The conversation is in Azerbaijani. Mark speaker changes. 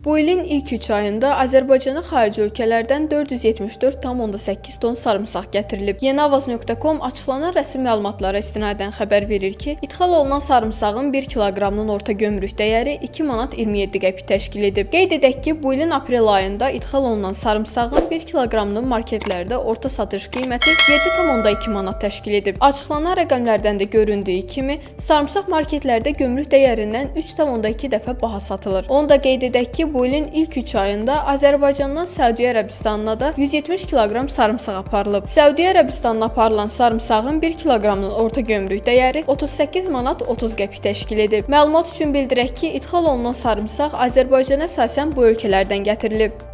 Speaker 1: Bu ilin ilk 3 ayında Azərbaycana xarici ölkələrdən 474,8 ton sarımsaq gətirilib. Yeniavaz.com açıqlanan rəsmi məlumatlara istinadən xəbər verir ki, idxal olunan sarımsağın 1 kiloqramının orta gömrük dəyəri 2 manat 27 qəpik təşkil edib. Qeyd edək ki, bu ilin aprel ayında idxal olunan sarımsağın 1 kiloqramının marketlərdə orta satış qiyməti 7,2 manat təşkil edib. Açıqlanan rəqəmlərdən də göründüyü kimi, sarımsaq marketlərdə gömrük dəyərindən 3,2 dəfə baha satılır. Onu da qeyd edək ki, bu ilin ilk 3 ayında Azərbaycandan Səudiyyə Ərəbistanına da 170 kiloqram sarımsaq aparılıb. Səudiyyə Ərəbistanına aparılan sarımsağın 1 kiloqramının orta gömrük dəyəri 38 manat 30 qəpik təşkil edib. Məlumat üçün bildirək ki, idxal olunan sarımsaq Azərbaycana əsasən bu ölkələrdən gətirilib.